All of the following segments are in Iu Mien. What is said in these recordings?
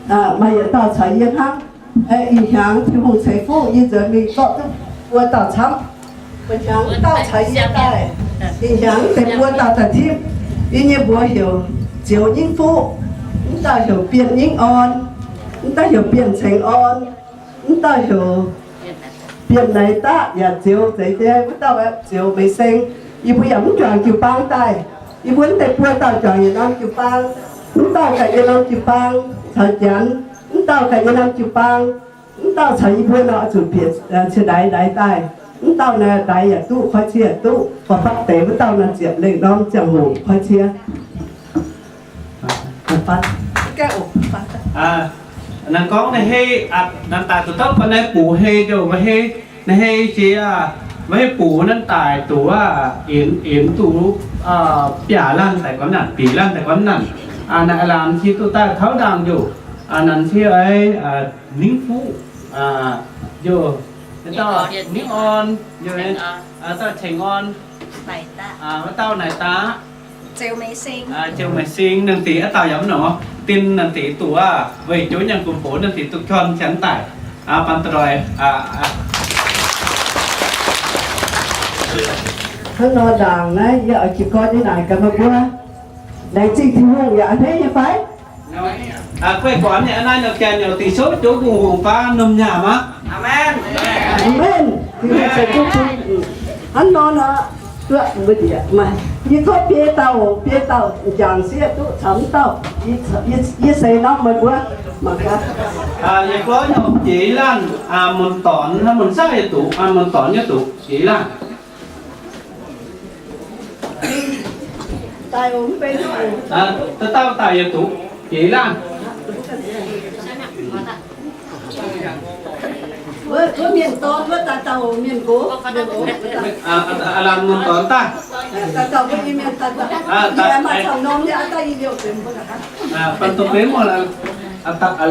Maaih yietc dauh caux yie hnangv. Ih hnyangx Tin-Hungh ceix fuqv yie nzuonx mingh zorqv duqv buo dauh camv. Mbuo hnyangx dauh caux yie daaih. Ih hnyangx deix buo dauh daaih tipv. Yie nyei mbuox heuc Zioux Nyingv Fuqv, mv dauh heuc Bienh Nyingv Orn, mv dauh heuc Bienh Cengx Orn, mv dauh heuc Bienh Naix Daqv yaac Zioux Zeiz Deix, wuov dauh Zioux Meix Seng. Yie mbuo yaac mv juangc jiu-baang daaih. Yie mbuo mv deix buo dauh juangc yietc norm jiu-baang. Mv dauh ganh yietc norm jiu-baang caux Janx, mv dauh ganh yietc norm jiu-baang. Mv dauh caux yie mbuo nor oix zuqc bieqc ciex ndaix ndaix daaih. Mv dauh naaiv ndaix yaac duqv, koi cie yaac duqv, baac fatv deix wuov dauh naaiv ziepc lengh norm ziangh hoc koi cie. Naaiv gorngv naaiv hei, naaiv daaih zuqc dauh gorngv naaiv buoz hei njoux maaih hei, naaiv hei jiex aac, maaih hei buoz naaiv daaih duqv aac, inx, inx duqv biaac laanh daaih gorngv naanc, bic laanh daaih gorngv naanc. Naaiv laanh qiex duqv daaih tauv ndaangc njoux, naanc qiex ei Nyingv Fuqv, njoux, dauh Nyingv Orn, dauh Cengx Orn, wuov dauh Naix Daqv, Zioux Meix Sing, ninh dingc aav dauh yaac mv nor, dinh ninh dingc duqv aac, weic joux nyaanh gunx box ninh dingc duqv juon janx daaih, baan da'ndoih. Hnangv nor ndaangc naaiv yie oix jiez gorn nyei naaic gaax meih mbuo, laengz zingh Tin-Hungh yaac a'hneiv nyei fai? Guei guanx nyei a'hneiv nor, gaengh nyei dingc souv joux kungx hungx baav norm nyaah maah. Aamen. Hnangv nor nor, duqv mbuo njiec maaih, yie gorngv biei dauh, biei dauh m'jangc sieqv duqv caux mv dauh, yie seix norm meih mbuo mangc gaax. Yie gorngv nyei jiex laanh, mun dornx hnangv mun saaiv yie duqv, mun dornx yie duqv jiex laanh. Dauh dauh daaih yie duqv jiex laanh. Wuov mienh dorn, wuov daaih dauh mienh nqox, laanh mun dornx daaih. Baan dongh benx muoz,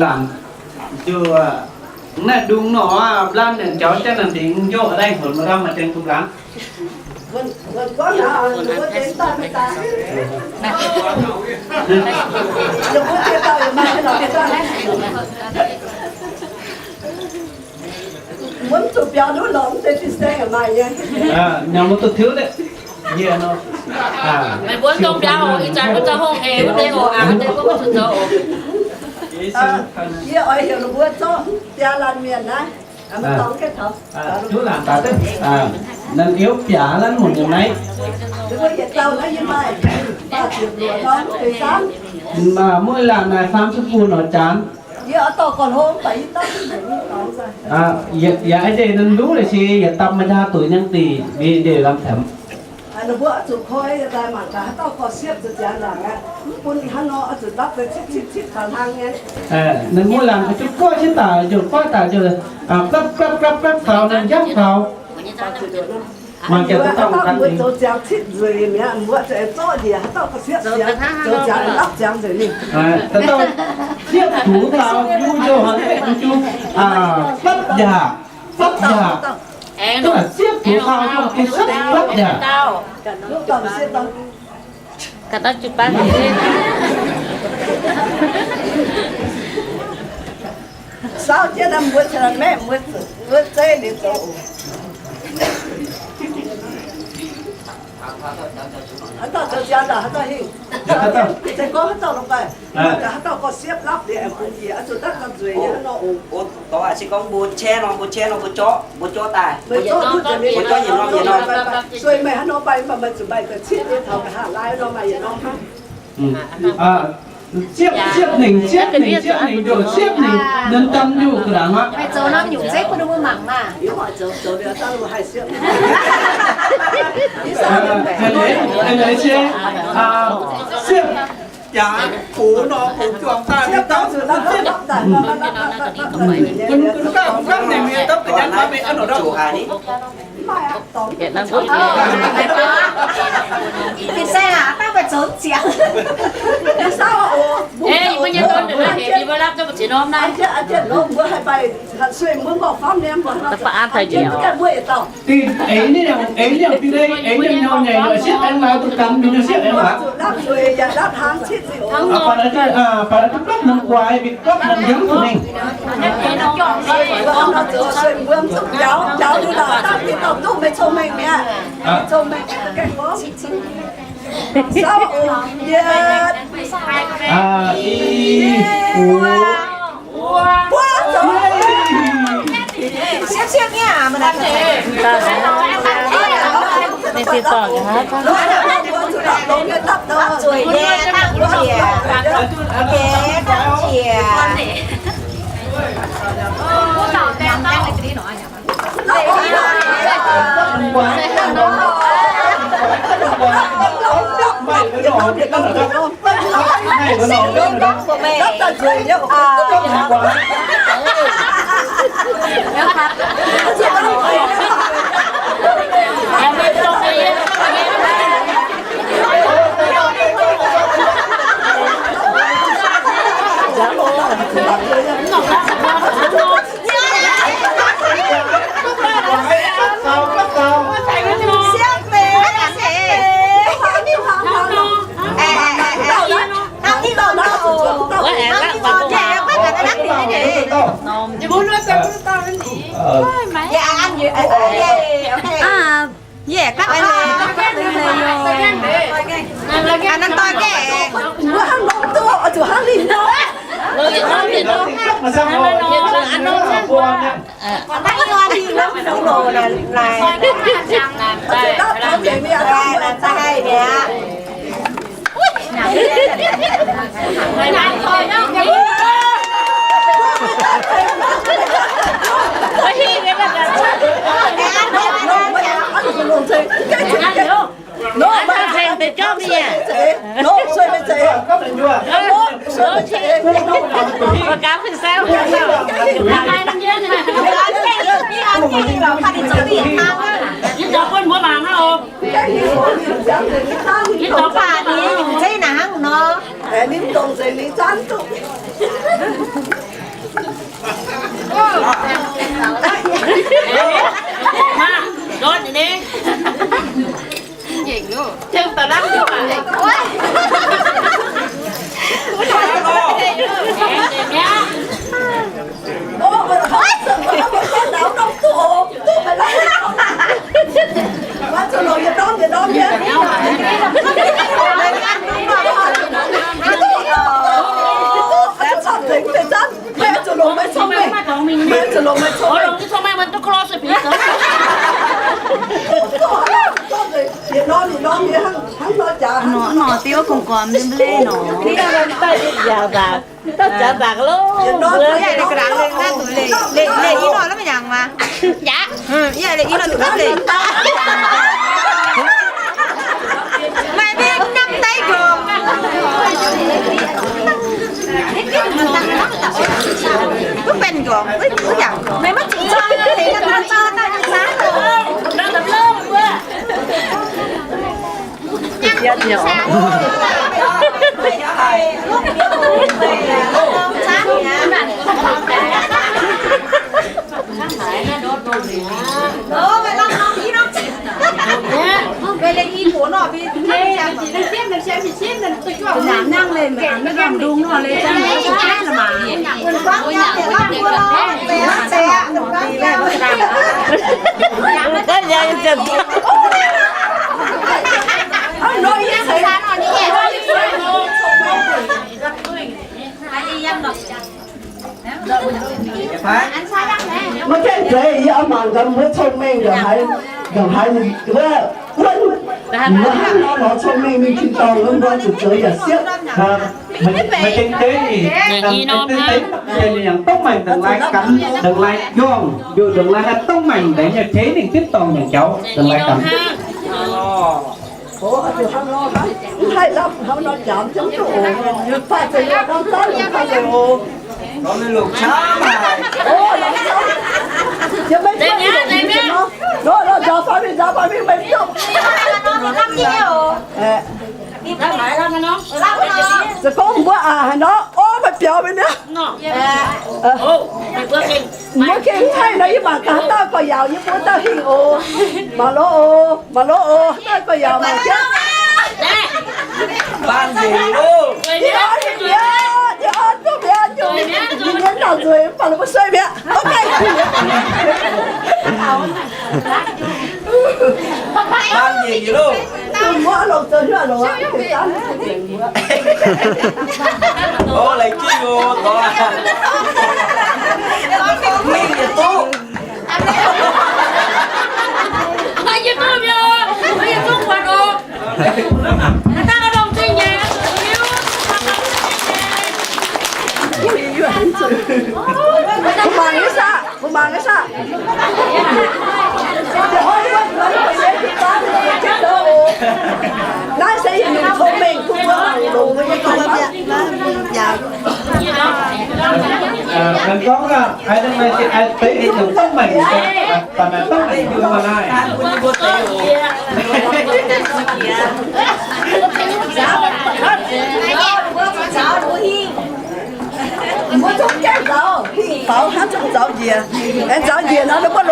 laanh ziouc naaiv ndung nor, mv laanh nyanc jaux jienv naaic dingc njoqv daaih, honx maaih ndau maaih deix duqv laanh. Mbuo mv zuqc biaux nduqv lorqc, mv deix fin-saeng yaac maaih nyei. Nyanc mbuo duqv tiuv deix. Meih mbuo mv dungx biaux oc. Ih zanc mbuo zoux hungh eix wuov deix oc, aa, deix mbuo mv zuqc zoux oc. Yie oix heuc ninh mbuo zorqv biaa laanh mienh naaiv. Ninh iuv biaav laanh muonc yiem naaiv. Muic laanh naaic สามสิบ buo nor janx. Yie a'deix ninh luv leiz se yietc dapv maaih nqa'haav doic nyangv dingc, ninh ndeic lamh temx. Ninh muic laanh zipv guoqv cingv daaih, njoux guoqv daaih, njoux gapv gapv gapv gapv taux, ninh njapv taux. Maaih ganh dauh dauh ganh zoux ziangx citv nzueic mi'aqv, mbuo zuqc zorqv njiec haaix dauh ga'siepv ziangx, zoux ziangx lapv ziangx nzueic ninh. Dauh dauh siepv zuqc dauh, njuov njoux haaix deix njuov, lapv njaah, lapv njaah. Siepv zuqc dauh, njuov siepv lapv njaah. Ga'naaiv jiu-baang saauv jienv mbuo cin-maengh mbuo zeiv liuz zoux. Haaix dauh zoux ziangx ndaangc haaix dauh hingh. Se gorngv haaix dauh longc baih, haaix dauh gorngv siepv lapv liuz aengx bungx njiec, oix zuqc daaih ganh nzueic nyei hnangv nor oc. Dorh se gorngv mbuo qenx nor, mbuo qenx nor, mbuo zorqv, mbuo zorqv daaih, mbuo zorqv yietc norm yietc norm. Sueih meih hnangv nor baih, mv baac meih zuqc baih da'cietv nyei taux nqa'haav laai nor maaih yietc norm hnangv. Siepv, siepv ningc, siepv ningc, siepv ningc, njuov siepv ningc, nzuonx daaih njuov ga'naaiv aqv. Zoux norm nyungc zeiv bun ninh mbuo mangc maah. Haaix leiz, haaix leiz se siepv jaax gox nor, gox juangc daaih, bun, bun gapv, bun gapv ningc mienh dopv ga'nyanc taux mingh aqv nor. Fin-saeng aac, dangh meih zoux ziangx. Ei, yie mbuo nyei dorn nduqc naaiv heuc yie mbuo Da'faanh an taaih njiec. Eix liangh, eix liangh, eix liangh nyei, sieqv aengx laai duqv gan mingh, sieqv aengx laai. Baac duqv gapv norm guaax, mingh gapv norm jangv mingh. Nor, nor, diuv gong gorm nyei mv leiz nor. Dauh jaax daaih loh. Yaac leih ga'nangc leih nqaatv zuqc leih, leih, leih i nor lov mv yangh maah. Yaac. Yaac leih i nor zuqc leih. Meih mv hnamv daaih nqorngc. Mv benx nqorngc, mv yaac. Meih maiv zuqc zorqv, tengx ga'naaiv zorqv daaih. Maiv gaengh zeiz, yie oix mangc gaax mbuo cong-mengh ndongc haaix, ndongc haaix wuov, wuov hnangv nor lorz cong-mengh mingh tin-dorngh wuov, mbuo zuqc zoux yaac siepv. Maiv gaengh zeiz, yangh dongv maengc ndongc lai ganh, ndongc lai jorngh, nduqc ndongc lai haih dongv maengc ndengc nyei tengx ninh tin-dorngh nyei jauv ndongc lai ganh. Ov, zuqc hnangv nor, mv haih lamh hnangv nor jangx jienv duqv oc. Fai zeiz yaac norm zanv longc fai zeiz oc. Longc camv haic. Ov, longc camv. Yie maiv cuotv longc camv nor. Nor, nor, nzaaux faaux mingh, nzaaux faaux mingh, meih duqv. Aeqv, se gorngv mbuo aqc haaix nor, ov, meih Yaauz mingh niaa. Mbuo gengh haih nor, yie mangc gaax haaix dauh gorx-youz, yie mbuo dauh hingh oc. Mangc loz oc, mangc loz oc, haaix dauh gorx-youz mangc jienv. Yie orn duqv mi'aqv, yie orn duqv mi'aqv, yie mienh nzauh nzueic, mv baac mbuo sueih mi'aqv. Mbuo longc zoux hiuv longc aqv. Ov, laengz zingh oc, dorh. Mingh yietc duqv. Yie duqv mi'aqv, yie duqv buatc oc. Dangh longc zingh nyei. Mbuo mangc nyei saah? Mbuo mangc nyei saah? Naaiv se yietc nyungc cong-mengh bun mbuo mangc longx nyei. Maiv gorngv aqv, aa, deix yietc nyungc cong-mengh, baac maiv gorngv yietc nyungc maiv naaiv. Mbuo zungv gaengh nzaaux, hingh faaux hnangv zungv nzaaux njiec. Aengx nzaaux njiec nor, ninh mbuo